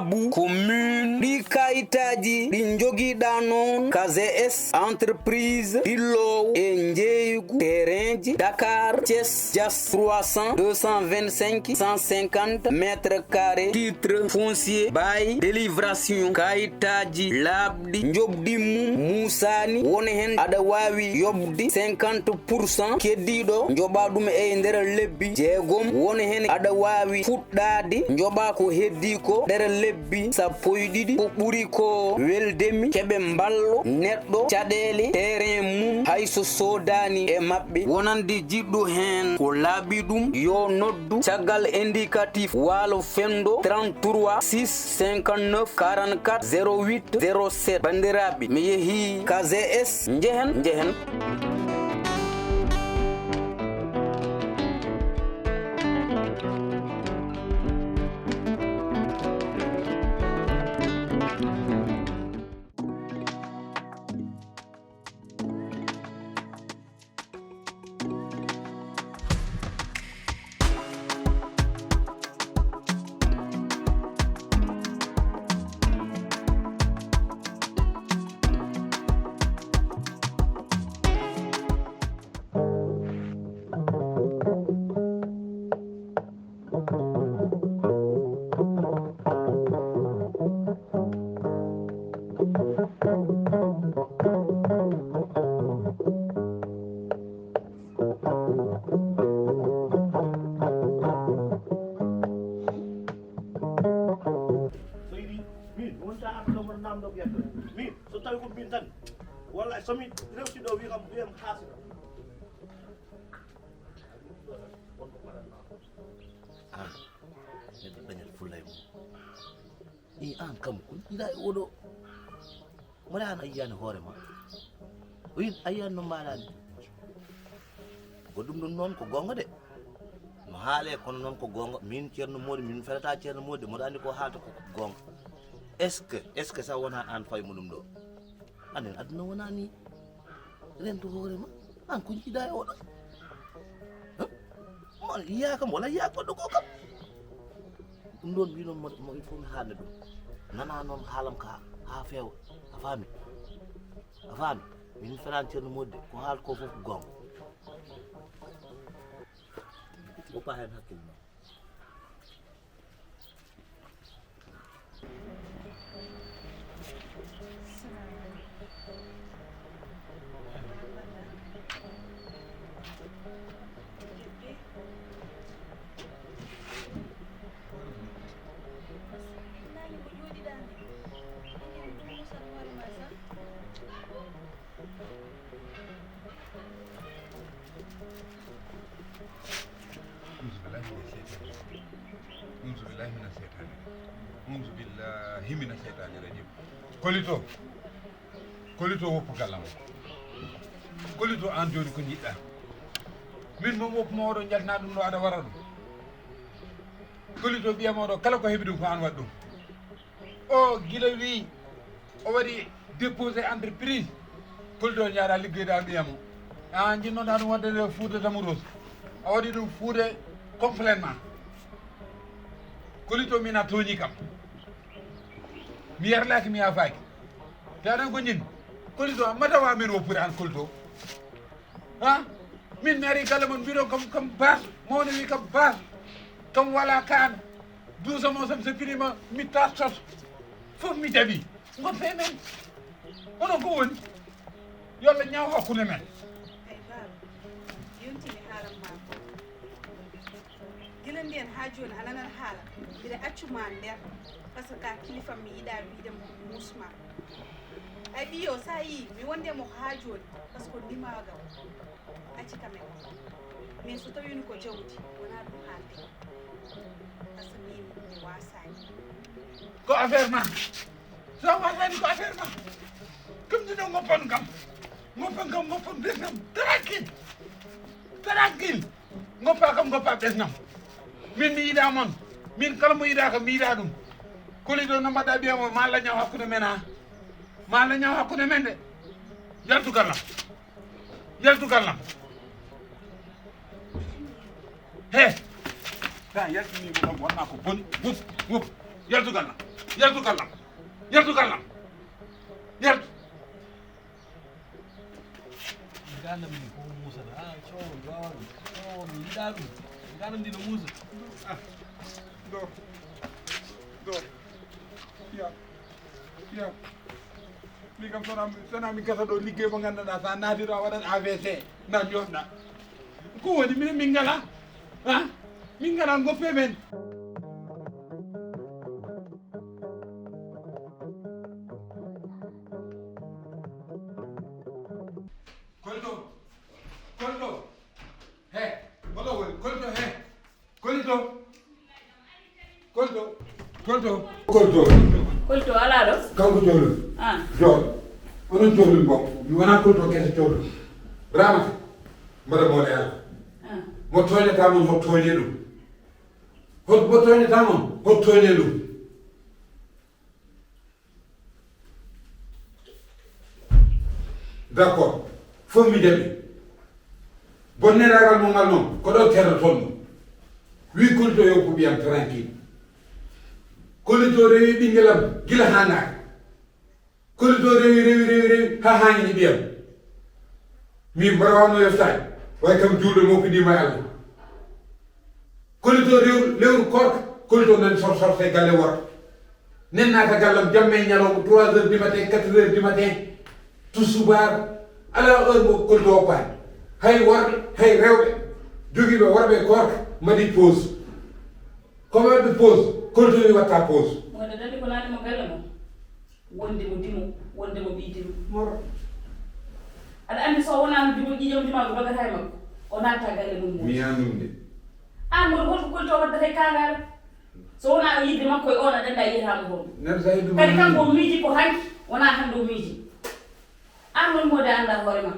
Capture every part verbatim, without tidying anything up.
Commune. Ɗi kayitaaji ɗi njogiɗa noon ka G S, entreprise ɗi loow e njeeygu terrainji Dakar, Thiès, Diass, trois cents, deux cent vingt-cinq, cent cinquante mètres carrés, titre foncier, bail, délibération, kayitaaji laaɓɗi, njoɓdi mum muusaani, won heen aɗa waawi yoɓde cinquante pour cent, keddiiɗo njoɓa ɗum e nder lebbi jeegom, won heen aɗa waawi fuɗɗaade njoɓa ko heddii ko nder lebbi sappo e ɗiɗi. Ko ɓuri ko weldemi, heɓe mballo neɗɗo caɗeele terrain mum hay so soodaani e maɓɓe. Wonande jiɗɗo heen ko laaɓi ɗum, yo noddu caggal indicatif Waalo Fenndo, trente-trois six cinquante-neuf quarante-quatre zéro huit zéro sept. Banndiraaɓe, mi yehii ka G S, njehen, njehen. So yiɗi min wonta aduna mon namdo ɓiyatto min, so tawi ko min tan, walla so mi rewsi ɗo wi kam wiyam haasira. An neɗɗo dañat fulla e mum. I an kam ko yiɗa e oɗo. Mboɗa an a yiyani hoore ma? O wi a yiyani no mbaɗani. Ko ɗum ɗum noon ko goonga de. No haale kono noon ko goonga. Min Ceerno Moodi, min felata Ceerno Moodi de. Mboɗa anndi ko haalta ko goonga. Est-ce que, est-ce que sa wona an fay mo ɗum ɗo? Anen aduna wona ni. Rento hoore ma. An ko jiɗa e oɗo. Mo yiya kam wala yiya goɗɗo ko kam. Ɗum ɗon mbinoon mo, mo il faut mi haalna ɗum. Nana noon haalam ka haa feewa. A faami? A faami? Min felaan Ceerno Moodi de, ko haal ko fof ko goonga. Woppa heen hakkille ma. Unzu billahi mina sheytani rajim. Unzu billahi mina sheytani rajim. Kolito. Kolito woppu gallam. Kolito an joni ko jiɗɗa? Min moom woppu ma oɗo jaltina ɗum ɗo aɗa wara ɗum. Kolito ɓiya ma oɗo kala ko heɓi ɗum ko an waɗi ɗum. O gila wi o waɗi déposé entreprise. Kolito ñaara liggoyde an ɓiya mo. A jinnoɗa ɗum wadde nde Fouta Tamouros. A waɗi ɗum Fouta complètement. Kolito min a tooñi kam. Mi yarlaki mi yafaaki. Te aɗan ko ñin. Kolito a matawa min woppude an Kolito. Ha? Min mi ari galle mon mbiɗon kam kam bas. Mawne wi kam bas. Kam wala kaan. Duusa mo sam se pirima mi tastos. Fof mi jaɓi. Ngoppe men. Onon ko woni? Yo Allah ñaaw hakkunde men. Ay baaba, yontini haalam maa ko. Gila ndeen haa jooni a nanat haala, mbiɗa accu ma nder, parce que ka kilifam mi yiɗa wiide mo muusma. Ay ɓiyo, sa yii mi wonde mo haa jooni, parce que ndimaagal acci kam e makko. Mais so tawino ko jawdi, wona ɗum haalde. Parce que min mi wasaani. Ko affaire ma. So a wasaani ko affaire ma. Kam ɗiɗo ngoppan kam. Ngoppan kam, ngoppan ɓesnam. Tranquille. Tranquille. Ngoppa kam, ngoppa ɓesnam. Min mi yiɗa mon. Min kala mo yiɗa kam mi yiɗa ɗum. Koli ɗo no mbaɗa ɓiya mo ma lañaw hakkunde men ha. Ma lañaw hakkunde men de. Yaltu gallam. Yaltu gallam. He. Ta yaltini mo kam wonna ko boni. Wuf, wuf. Yaltu gallam. Yaltu gallam. Yaltu gallam. Yaltu. Gandam ni ko musata. Ah, coowo, gawar, coowo, mi yiɗa ɗum. Gandam ndi no musa. Ah, ɗo. Ɗo. Ya. Ya. Min kam, so wonaa, so wonaa min gasa ɗo liggey mo nganndanɗaa, so a naati ɗo a waɗat A V C, na jooɗɗa. Ko woni minen min ngalaa? Ha? Min ngalaa, ngoppee men. Kolto. Kolto. He, oɗo woni Kolto, he. Kolto. Kolto. Kolto. Kolto. Kolto alaa ɗo? Kanko Jolol. Ah. Jol. Onon Jolol mbo. Mi wonaa Kolto kese Jolol. Ramata. Mbaɗa moole Alla. Ah. Mo tooñata mon, ho tooñe ɗum. Ho, mo tooñata mon, ho tooñe ɗum. D'accord. Fof mi jaɓi. Bonniraagal mo ngal noon, ko ɗo keɗoton ɗum. Wi Kolito yo ko ɓiyam tranquille. Kolito rewi ɓingelam gila haa naaka. Kolito rewi, rewi, rewi, rewi, haa haañini ɓiyam. Min mbaɗa wawno yeftaade. Way kam juulɗo mawpidiima e Allah. Kolito rew-, lewru koorka, Kolito nani sor-, sorte galle worɓe. Nennaaka gallam jamma e ñalawma, trois heures du matin, quatre heures du matin, tusubaar, alaa heure mo Kolito woppaani. Hay worɓe, hay rewɓe, jogiiɓe worɓe e koorka, mbaɗi pause. Ko ɓe waɗi pause, Kolito wi watta pause. Wonde dadi ko naati mo galle mo. Wonde mo dimo, wonde mo ɓii dimo. Moro. Aɗa anndi so wonaa no dimo, ƴiiƴam dima ko dogata e makko. O naata galle mum. Mi anndu de. Aan mboɗo holko Kolito waddata e kaangaare? So wonaa no yiɗde makko e oon, aɗa anndi a yiyata mo hono. Neɗɗo so a yiɗde mo. Kadi kanko o miiji ko hanki, wonaa hannde o miiji. Aan woni moode a anndaa hoore ma.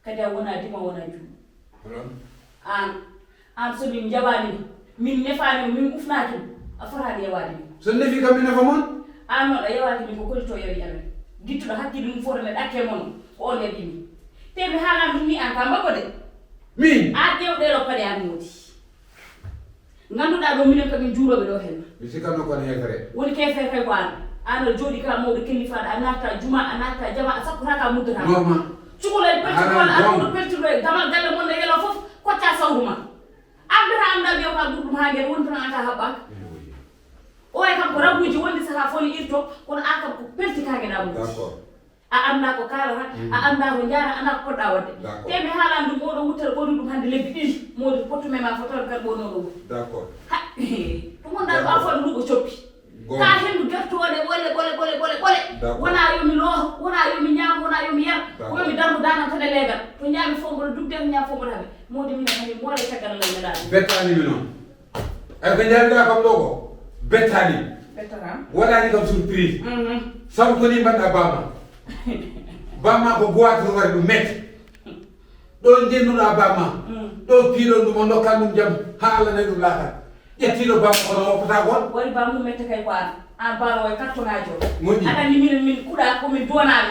Kadi a wonaa dimo, a wonaa juulɗo. Hono? Aan, aan so min njawaani mo, min nefaani mo, min ufnaaki mo, a fotaani yewaade min. So nefi kam mi nefa mon? Aan noon a yewaaki min, ko Kolito yewi amen. Gittuɗo hakkille mum fof ne ɗakke mon, ko on yaɗi min. Te mi haalaa ɗum ni aan ka mbaggo de. Min? Aan ƴeew ɗee ɗo paɗe aan moodi. Ngannduɗaa ɗo minen ko min juulooɓe ɗo heen. Mi sikkanno ko on heefere. Woni keefeere kay ko aan. Aan aɗa jooɗi ka mawɗo kellifaaɗo, a natta juma, a natta jama, a sakkotaka muddata. Normal. Cukalel peltirool, a ɗum ɗo peltirɗo e damal galle mon nde yelo fof, kocca sawru ma. Aan mbiyata anndaa mbiyaw ka ɓurɗum haa ngeen woni tan aan ka haɓɓaaka. O way kam ko rabuuji wonde sahaa fof ne irto, kono aan kam ko pelti ka ngeɗaa mum. D'accord. A anndaa ko kaalata, a anndaa to njaara, a anndaa ko poɗɗaa waɗde. D'accord. Te mi haalaani ɗum, oɗo wuttere ɓooyii ɗum hannde lebbi ɗiɗi, moodi pottu men ma fotoore kadi ɓoynoo ɗo woni. D'accord. Ha, ɗum wonɗaa ɗo a foti luuɓo coppi. Goonga. Ka henndu gertooɗe ɓole, ɓole, ɓole, ɓole, ɓole. D'accord. Wonaa yo mi looto, wonaa yo mi ñaam, wonaa yo mi yar, ko yo mi darmo daanam tan e leegal. To njaami fof mboɗo dugde, to njaami fof mboɗo haɓe. Moodi min hamin moole caggal Allah mi naɗaani. Bettaani mi noon. Ay ko njaabiɗaa kam ɗo ko bettaani. Bettata. Waɗaani kam surprise. Mhm. Sabu ko ni mbaɗɗa bamma. Bamma ko boite no waɗi ɗum mette. Ɗo njennuɗaa bamma. Mm. Ɗo piiɗon ɗum, on ndokkan ɗum jam haa Allah nawi ɗum laatal. Ƴettiiɗo bamma kono woppata kon. Waɗi bamma mette kay ko an. An baalo way kartonaajo. Moƴƴi. Aɗa anndi minen min kuɗa ko min duwanaaɓe.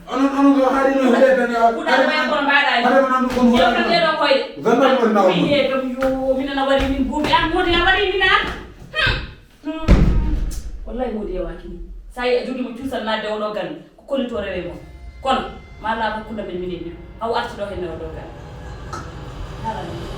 Onon, onon ko haali no heɗe tan ya. Kuɗa ko wayi kono mbaɗa ni. Hade man ɗum kon. Yewta ɗe ɗo koyɗe. Zandal ɗon nawo. Min he kam yo min ana wari min buuɓi an modi a wari min an. Hmm. Hmm. Wallahi modi e waki ni. Sa yi a jogi mo cuusal nadde o ɗo galle. Ko kolito rewe mo. Kono ma laaɓa kunda men minen ni. Aw arti ɗo henne o ɗo galle. Hala ni.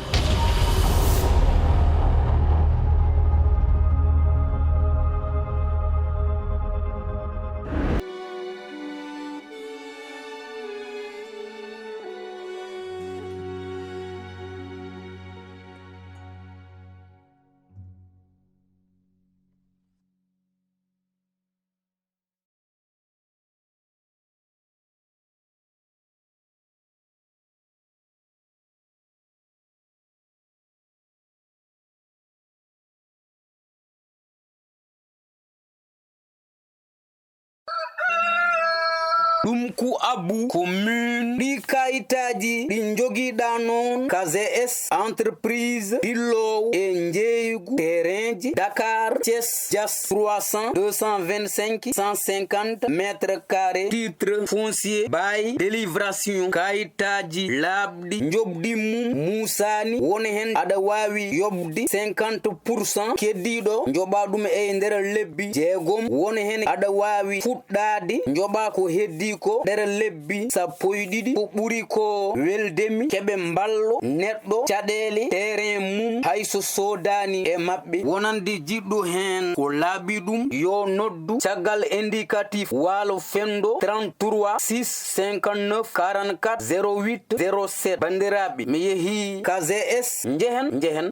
Ɗum ku abu commune ɗi kayitaaji ɗi njogiɗa noon. K G S entreprise ɗilloowo e njeeygu terrainji Dakar Thiès Diass trois cents deux cent vingt-cinq cent cinquante mètres carrés, titre foncier bail délibération, kayitaaji laaɓɗi njoɓdi mum muusaani. Won heen aɗa waawi yoɓde cinquante pour cent, keddiiɗo njoɓa ɗum e nder lebbi jeegom. Won heen aɗa waawi fuɗɗaade njoɓa ko heddii ko nder lebbi sappo e ɗiɗi. Ko ɓuri ko weldemi keɓe mballo neɗɗo caɗeele terrain mum hay so soodaani e maɓɓe. Wonande jiɗɗo heen ko laaɓi ɗum, yo noddu caggal indicatif waalo fenndo trente-trois six cinquante-neuf quarante-quatre zéro huit zéro sept. Banndiraaɓe, mi yehii K G S, njehen, njehen.